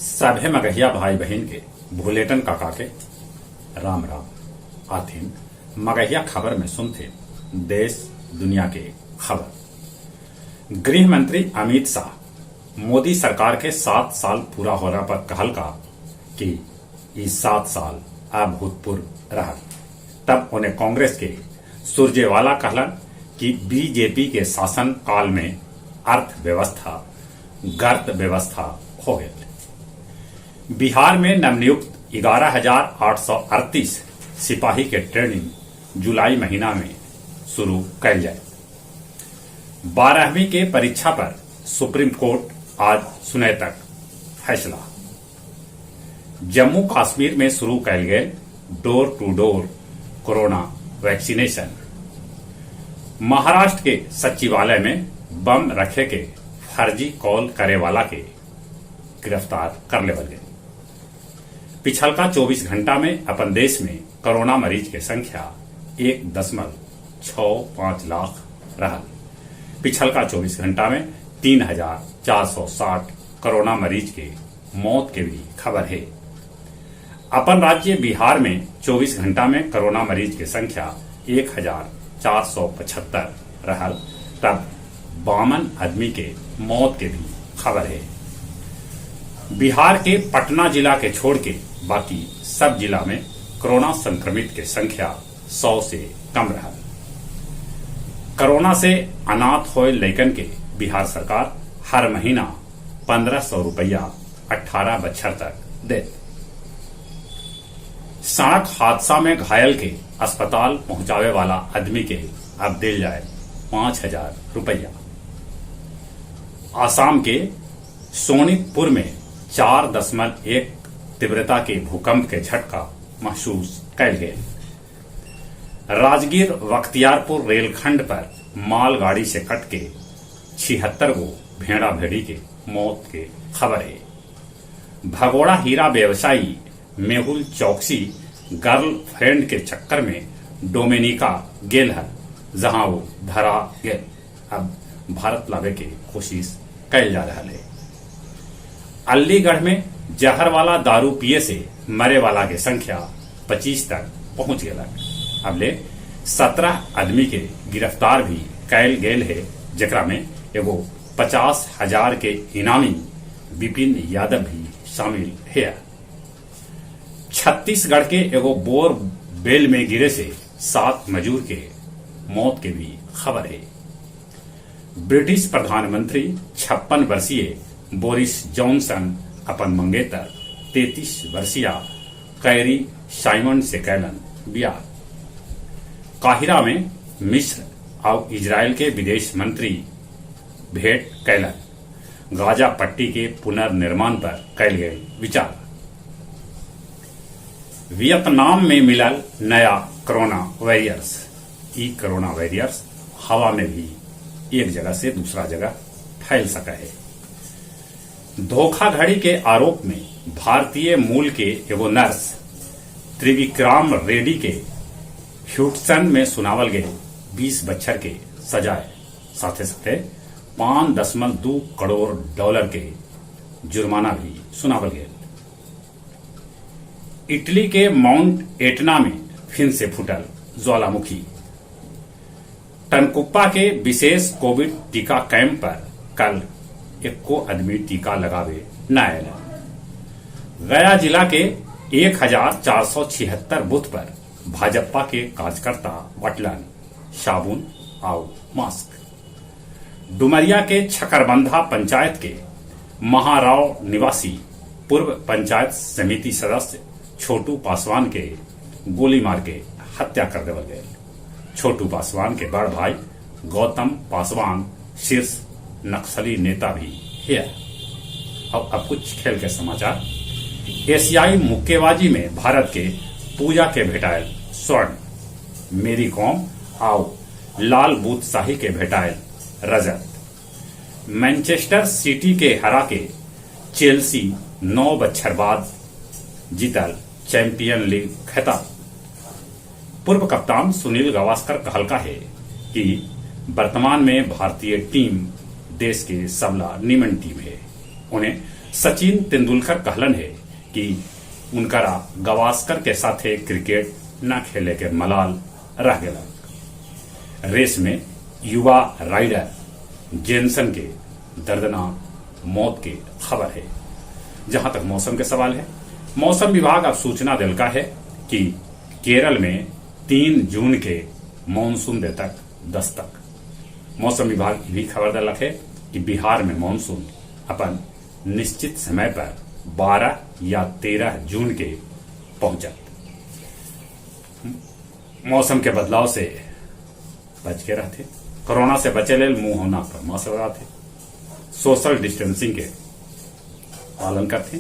सभे मगहिया भाई बहिन के भुलेटन काका के राम राम। आथिन मगहिया खबर में सुनथे देश दुनिया के खबर। गृह मंत्री अमित शाह मोदी सरकार के 7 साल पूरा होला पर कहलका कि ई 7 साल अभूतपूर्व रहल। तब उन्हें कांग्रेस के सुरजेवाला कहलन कि बीजेपी के शासन काल में अर्थव्यवस्था गर्त व्यवस्था हो गई। बिहार में नवनियुक्त 11,838 सिपाही के ट्रेनिंग जुलाई महीना में शुरू कैल जाए। 12वीं के परीक्षा पर सुप्रीम कोर्ट आज सुने तक फैसला। जम्मू कश्मीर में शुरू कैल गए door to door corona vaccination. Maharashtra के सचिवालय में बम रखे के फर्जी कॉल करे वाला के गिरफ्तार कर लेवल गए। पिछलका 24 घंटा में अपन देश में कोरोना मरीज के संख्या 1.65 लाख रहल। पिछलका 24 घंटा में 3,460 कोरोना मरीज के मौत के भी खबर है। अपन राज्य बिहार में 24 घंटा में कोरोना मरीज के संख्या 1,475 रहल, तब 52 आदमी के मौत के भी खबर है। बिहार के पटना जिला के छोड़ के बाकी सब जिला में कोरोना संक्रमित के संख्या 100 से कम रहल। कोरोना से अनाथ होए लइकन के बिहार सरकार हर महीना 1,500 रुपया 18 बच्छर तक दे। सड़क हादसा में घायल के अस्पताल पहुंचावे वाला आदमी के अब दिल जाए 5,000 रुपया। आसाम के सोनितपुर में 4.1 तीव्रता के भूकंप के झटका महसूस कैल गेल। राजगीर बख्तियारपुर रेलखंड पर मालगाड़ी से कट के 76 गो भेड़ा भेड़ी के मौत के खबर है। भगोड़ा हीरा व्यवसायी मेहुल चौकसी गर्लफ्रेंड के चक्कर में डोमिनिका गेल है, जहां वो धरा गेल। अब भारत लावे के कोशिश कैल जा रहा है। अलीगढ़ में जहर वाला दारू पिए से मरे वाला के संख्या 25 तक पहुंच गया। अब ले 17 आदमी के गिरफ्तार भी कैल गेल है, जेकरा में एगो 50,000 के इनामी विपिन यादव भी शामिल है। छत्तीसगढ़ के एगो बोर बेल में गिरे से 7 मजदूर के मौत के भी खबर है। ब्रिटिश प्रधानमंत्री 56 वर्षीय बोरिस जॉनसन अपन मंगेतर 33 वर्षीय कैरी साइमन से कैलन ब्याह। काहिरा में मिस्र और इजराइल के विदेश मंत्री भेंट कैलन। गाजा पट्टी के पुनर्निर्माण पर कैल गए विचार। वियतनाम में मिलल नया कोरोना वायरस। ई कोरोना वायरस हवा में भी एक जगह से दूसरा जगह फैल सका है। धोखाधड़ी के आरोप में भारतीय मूल के एगो नर्स त्रिविक्रम रेड्डी के ह्यूस्टन में सुनावल गए 20 बच्छर के सजाए, साथे साथे 5.2 करोड़ डॉलर के जुर्माना भी सुनावल गए। इटली के माउंट एटना में फिर से फूटल ज्वालामुखी। टनकुप्पा के विशेष कोविड टीका कैंप पर कल एको आदमी टीका लगावे न आयल। गया जिला के 1,476 बूथ पर भाजपा के कार्यकर्ता बटलन साबुन और मास्क। डुमरिया के छकरबंधा पंचायत के महाराव निवासी पूर्व पंचायत समिति सदस्य छोटू पासवान के गोली मार के हत्या कर देवल गए। छोटू पासवान के बड़ भाई गौतम पासवान शीर्ष नक्सली नेता भी है। अब कुछ खेल के समाचार। एशियाई मुक्केबाजी में भारत के पूजा के भेटायल स्वर्ण, मेरी कॉम आओ लाल बूथ शाही के भेटायल रजत। मैनचेस्टर सिटी के हरा के चेल्सी 9 बच्छर बाद जीतल चैंपियन लीग खिताब। पूर्व कप्तान सुनील गावस्कर कहलका है कि वर्तमान में भारतीय टीम देश के सबला निमन टीम है। उन्हें सचिन तेंदुलकर कहलन हे कि उनकरा गावस्कर के साथे क्रिकेट न खेले के मलाल रह गेलक। रेस में युवा राइडर जेनसन के दर्दनाक मौत के खबर है। जहां तक मौसम के सवाल है, मौसम विभाग अब सूचना दिलका है कि केरल में 3 जून के मानसून दे तक दस्तक। मौसम विभाग भी खबर दिलक है कि बिहार में मानसून अपन निश्चित समय पर 12 या 13 जून के पहुंचत। मौसम के बदलाव से बच के रहते, कोरोना से बचे लेल मुंह और नाक पर मास्क लगाते, सोशल डिस्टेंसिंग के पालन करते,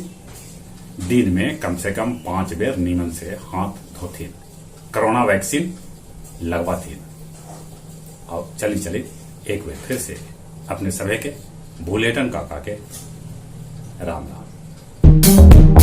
दिन में कम से कम 5 बेर नीमन से हाथ धोते, कोरोना वैक्सीन लगवाते। और चली चली एक बार फिर से अपने सभी के भूलेटन काका के राम राम।